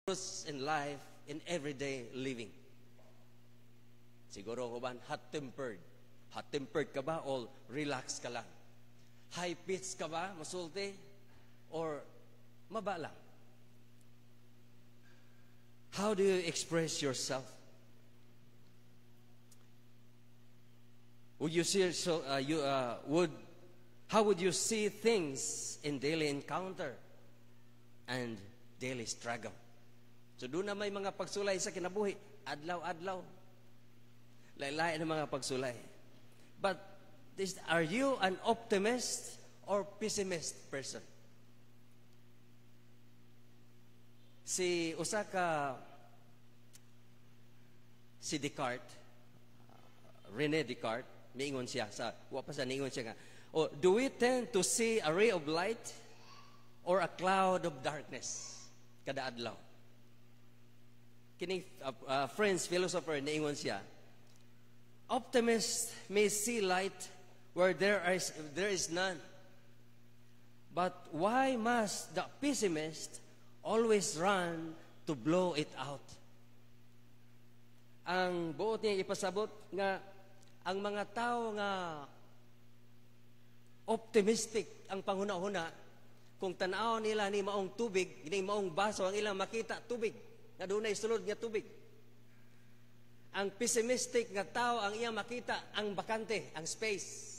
In life, in everyday living? Siguro ko ba, hot-tempered? Hot-tempered ka ba o relax ka lang? High pitch ka ba, masulti? Or maba lang? How do you express yourself? Would you see so you would how would you see things in daily encounter and daily struggle? So doon na may mga pagsulay sa kinabuhi, adlaw-adlaw. Laylay ng mga pagsulay. But this, are you an optimist or pessimist person? Si usa ka si Descartes, Rene Descartes, niingon siya sa wa pa sa niingon siya nga, "Oh, do we tend to see a ray of light or a cloud of darkness kada adlaw?" Kining French philosopher, niingon siya, "Optimists may see light where there is none. But why must the pessimist always run to blow it out?" Ang buot niya ipasabot nga ang mga tao nga optimistic ang panghuna-huna, kung tan-aw nila ni maong tubig, ni maong baso, ang ilang makita tubig, nga dunay sulod nga tubig. Ang pessimistic nga tao, ang iyang makita ang bakante, ang space.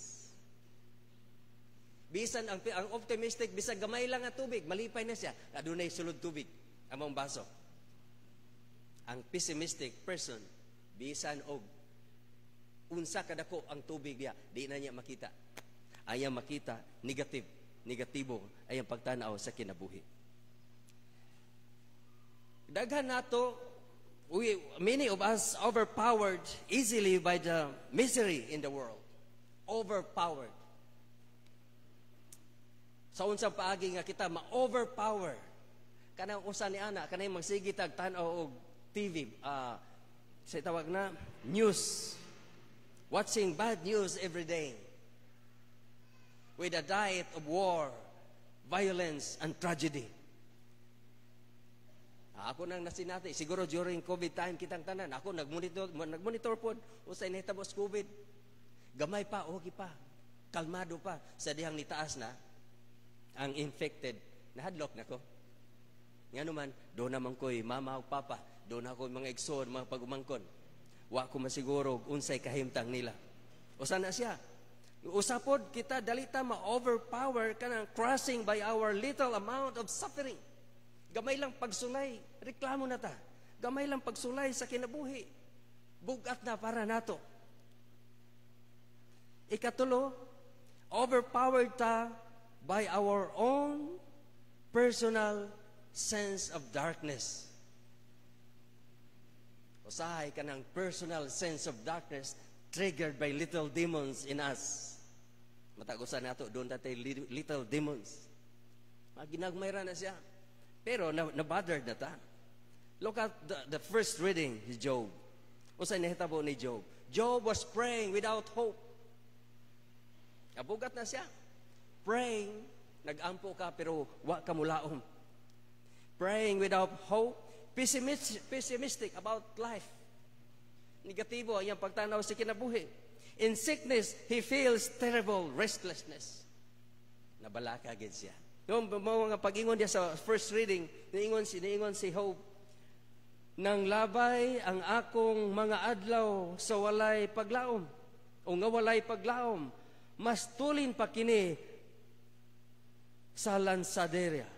Bisan ang optimistic, bisan gamay lang nga tubig, malipay na siya, nga dunay sulod tubig ang maong baso. Ang pessimistic person, bisan og unsa kadako ang tubig diya, di na niya makita. Ang iyang makita, negative, negatibo ay ang pagtanaw sa kinabuhi. Daghan nato, many of us overpowered easily by the misery in the world. Overpowered. Sa unsang paagi nga kita ma-overpower? Kanang usa ni ana, kanang magsige tag tan-aw og TV, sa tawag na news. Watching bad news every day. With a diet of war, violence, and tragedy. Ako nang nasinati, siguro during COVID time kitang tanan, ako nagmonitor pod unsay nahitabo sa COVID. Gamay pa, okay pa. Kalmado pa sa dihang nitaas na ang infected, nahadlok na ko. Nga naman, doon naman ko'y mama ug papa, doon ako mga igsoon, mga pag-umangkon. Wa ko masiguro unsay kahimtang nila. Usa na siya. Usapod kita dali ta ma-overpower kanang crossing by our little amount of suffering. Gamay lang pagsulay, reklamo na ta. Gamay lang pagsulay sa kinabuhi, bugat na para nato. Ikatulo, overpowered ta by our own personal sense of darkness. Usahay ka ng personal sense of darkness triggered by little demons in us. Matagusan nato, doon tatay little demons. Maginagmay ra na siya. Pero na-bothered na ta. Look at the first reading, si Job. Unsay nahitabo ni Job? Job was praying without hope. Abugat na siya. Praying, nag-ampo ka pero wa ka mulaom. Praying without hope, pessimistic about life. Negatibo ang iyang pagtanaw sa kinabuhi. In sickness, he feels terrible restlessness. Nabalaka gid siya. Yung mga pag-ingon niya sa first reading, niingon si Job, "Nang labay ang akong mga adlaw sa walay paglaom, o nga walay paglaom, mas tulin pa kini sa lansaderya.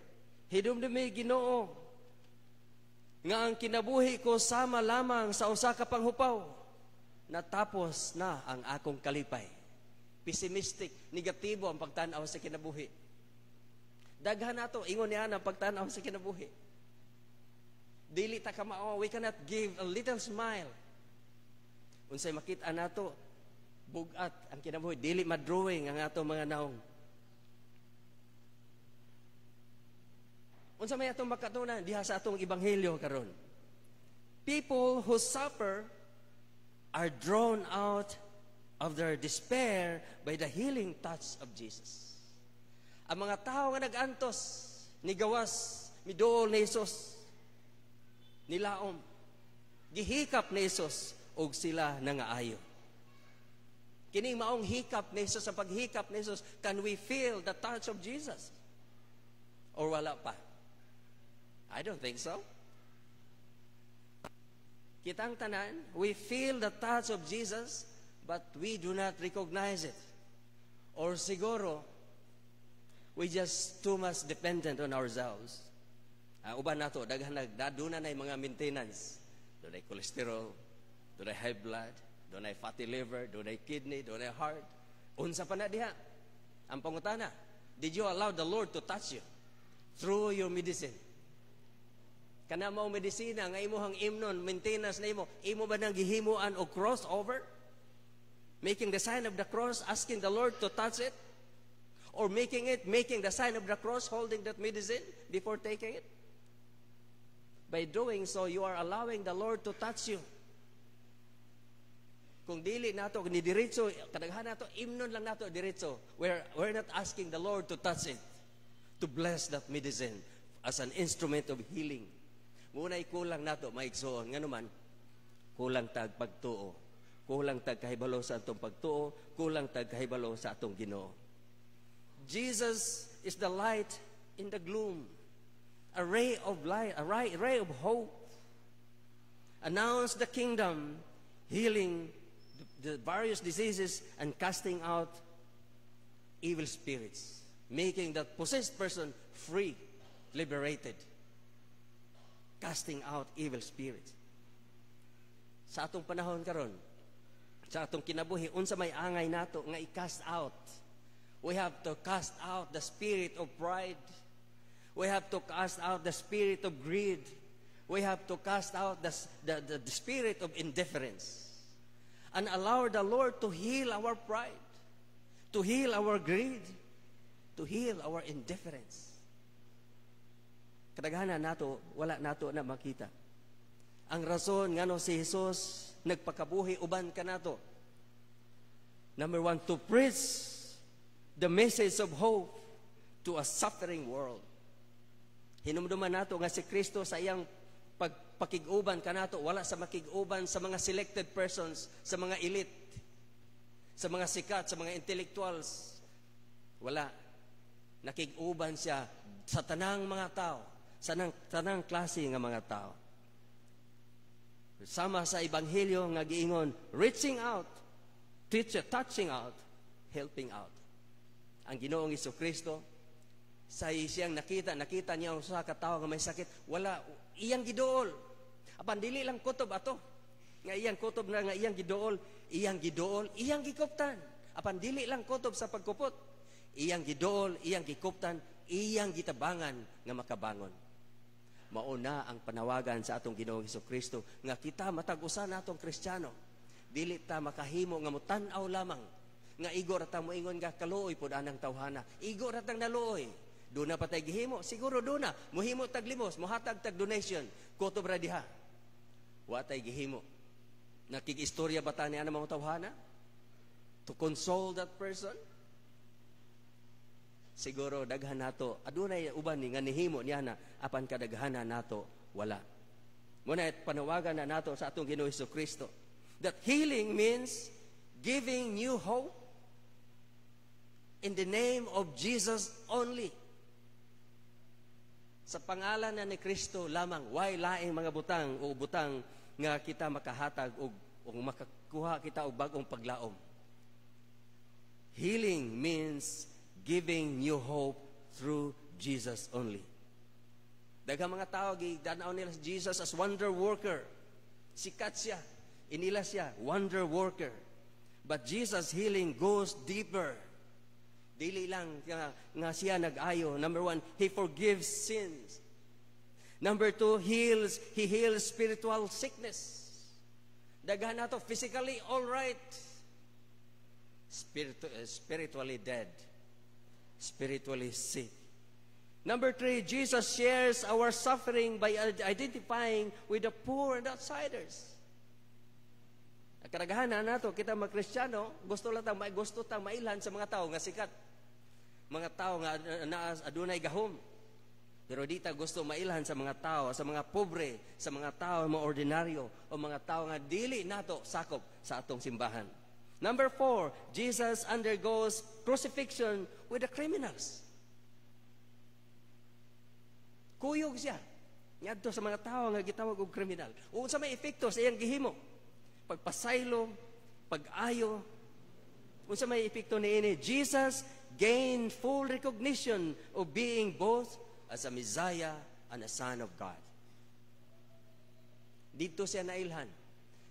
Hinumdumi, Ginoo, nga ang kinabuhi ko sama lamang sa usa ka panghupaw. Natapos na ang akong kalipay." Pessimistic, negatibo ang pagtan-aw sa kinabuhi. Daghan nato, ingon niya ang pagtan-aw sa kinabuhi. Dili ta ka mao, we cannot give a little smile. Unsay makita nato, bugat ang kinabuhi, dili madrawing ang ato mga naong. Unsa may atong makatunan diha sa atong ebanghelyo karon? People who suffer are drawn out of their despair by the healing touch of Jesus. Ang mga tao nga nag-antos, nigawas, miduol ni Jesus. Nilaom. Gihikap ni Jesus og sila nangaayo. Kining maong hikap ni Jesus, sa paghikap ni Jesus, can we feel the touch of Jesus? Or wala pa? I don't think so. Kitang tanan, we feel the touch of Jesus, but we do not recognize it. Or siguro, we just too much dependent on ourselves. Uban nato, daghan nag duna na mga maintenance. Dunay cholesterol, dunay high blood, dunay fatty liver, dunay kidney, dunay heart. Unsa pa na diha? Ang pangutana, did you allow the Lord to touch you through your medicine? Kana mao medisina nga imuhang imnon, maintenance na imo, imo ba nang gihimuan og crossover? Making the sign of the cross, asking the Lord to touch it? Or making the sign of the cross, holding that medicine before taking it? By doing so, you are allowing the Lord to touch you. Kung dili nato ni diretso, kadaghan nato imnon lang nato diretso. We're not asking the Lord to touch it, to bless that medicine as an instrument of healing. Muna'y kulang nato, maigsoon. Nga naman, kulang tag pagtuo. Kulang tag kahibalo sa atong pagtuo, kulang tag kahibalo sa atong Ginoo. Jesus is the light in the gloom. A ray of light, a ray of hope. Announce the kingdom, healing the various diseases and casting out evil spirits, making that possessed person free, liberated. Casting out evil spirits. Sa atong panahon karon, sa atong kinabuhi, unsa may angay nato nga i-cast out? We have to cast out the spirit of pride. We have to cast out the spirit of greed. We have to cast out the spirit of indifference. And allow the Lord to heal our pride, to heal our greed, to heal our indifference. Kadaghanan nato, wala nato na makita. Ang rason ngano si Jesus nagpakabuhi uban kanato. Number one, to preach the message of hope to a suffering world. Hinumduman nato nga si Kristo sa iyang pagpakig-uban kanato, wala sa makig-uban sa mga selected persons, sa mga elite, sa mga sikat, sa mga intellectuals. Wala. Nakig-uban siya sa tanang mga tao, sa tanang klase nga mga tao. Sama sa ebanghelyo nga giingon, reaching out, teacher, touching out, helping out. Ang Ginoong Kristo sa siyang nakita, nakita niya ang usa ka tawo nga may sakit, wala iyang giduol. Apan dili lang kutob ato. Nga iyang kutob na nga iyang giduol, iyang gikuptan. Apan dili lang kutob sa pagkupot. Iyang giduol, iyang gikuptan, iyang gitabangan nga makabangon. Mauna ang panawagan sa atong Ginoong Kristo nga kita matag usa natong Kristiyano, dili ta makahimo nga mutan-aw lamang nga igo ra ta moingon nga kaluoy pud anang tawhana. Igo ra tang naluoy. Duna pa tay gihimo, siguro duna. Muhimo tag limos, muhatag tag donation, kutob ra diha. Wa tay gihimo. Nakig-istorya ba ta ni ana mga tawhana? To console that person? Siguro daghan nato adunay uban ni nga nihimo niya na, apan kadaghanan nato wala. Muna panawagan na nato sa atong Ginoo Kristo that healing means giving new hope in the name of Jesus only. Sa pangalan na ni Kristo lamang, way laing mga butang o butang nga kita makahatag og makakuha kita og bag-ong paglaom. Healing means giving new hope through Jesus only. Daghang mga tao gidanaw nila si Jesus as wonder worker. Sikat siya. Inila siya, wonder worker. But Jesus' healing goes deeper. Dili lang nga siya nag-ayo. Number one, He forgives sins. Number two, He heals spiritual sickness. Daghan nato physically all right. Spiritually dead. Spiritually sick. Number three, Jesus shares our suffering by identifying with the poor and outsiders. Kadaghanan nato kita mga Kristiyano, gusto lang tang gusto tang mailhan sa mga tao nga sikat. Mga tao nga na adunay gahom. Pero di ta gusto mailhan sa mga tao, sa mga pobre, sa mga tao mga ordinaryo, o mga tao nga dili nato sakop sa atong simbahan. Number 4, Jesus undergoes crucifixion with the criminals. Kuyog siya ngadto sa mga tao nga gitawag og kriminal. Unsa may epekto sa iyang gihimo? Pagpasaylo, pag-ayo. Unsa may epekto niini? Jesus gained full recognition of being both as a Messiah and a Son of God. Didto siya nailhan.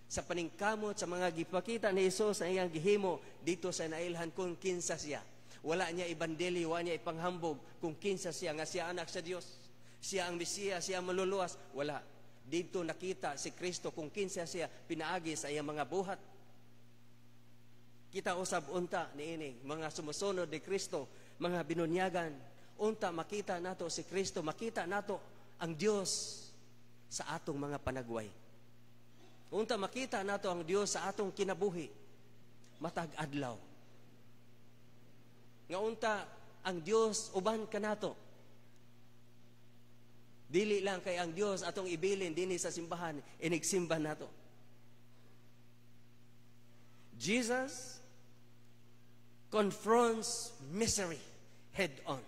Sa paningkamot sa mga gipakita ni Hesus sa iyang gihimo, didto siya nailhan kung kinsa siya. Wala niya ibandeli, wala niya ipanghambog kung kinsa siya, nga siya anak sa Dios. Siya ang Mesiya, siya ang maluluwas. Wala. Didto nakita si Kristo kung kinsa siya pinaagi sa iyang mga buhat. Kita usab unta niini, mga sumusunod ni Kristo, mga binunyagan, unta makita nato si Kristo, makita nato ang Dios sa atong mga panagway. Unta makita nato ang Dios sa atong kinabuhi matag adlaw. Nga unta ang Dios uban kanato. Dili lang kay ang Dios atong ibilin dinhi sa simbahan, inigsimba nato. Jesus confronts misery head on.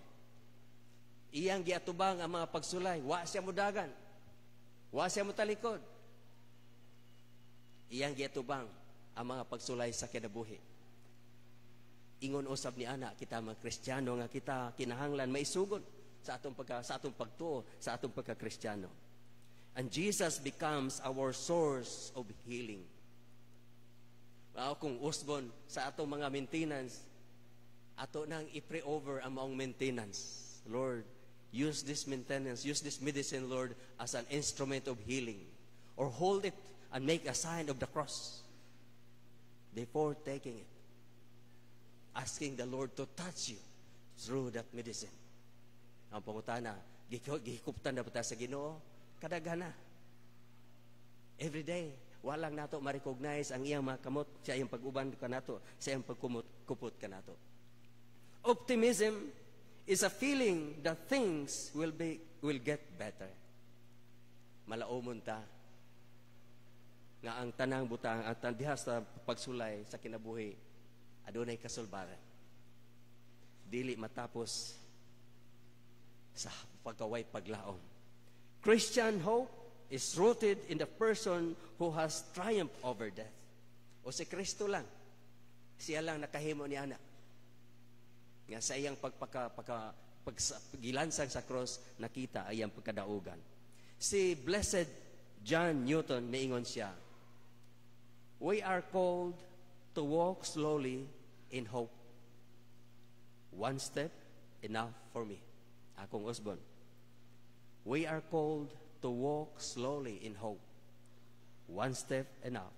Iyang giatubang ang mga pagsulay, wa siya mudagan. Wa siya mutalikod. Iyang giatubang ang mga pagsulay sa kinabuhi. Ingon usab ni ana kita mga Kristiyano nga kita kinahanglan maisugon sa atong pagtuo, sa atong pagka-Kristiyano. And Jesus becomes our source of healing. Mao kung usbon sa atong mga maintenance, ato nang i-pray over ang maong maintenance. "Lord, use this maintenance, use this medicine, Lord, as an instrument of healing." Or hold it and make a sign of the cross before taking it. Asking the Lord to touch you through that medicine. Ang pangutana, gihikuptan na ba ta sa Ginoo? Kadaghan na. Every day, walang nato ma-recognize ang iyang mga kamot sa iyang pag-uban kanato, sa iyang pagkumot kupot kanato. Optimism is a feeling that things will get better. Malaumon ta nga ang tanang butang ang diha sa pagsulay sa kinabuhi adunay kasulbaran. Dili matapos sa pagkaway paglaom. Christian hope is rooted in the person who has triumphed over death. O si Kristo lang. Siya lang nakahimo ni ana. Nga sa iyang pagpaka, pagka, pag, gilansang sa cross, nakita ay iyang pagkadaugan. Si Blessed John Newton, miingon siya, "We are called to walk slowly in hope. One step enough for me." Akong usbon. We are called to walk slowly in hope. One step enough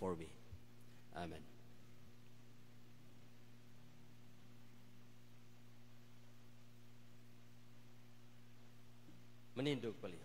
for me. Amen. Manindog pali.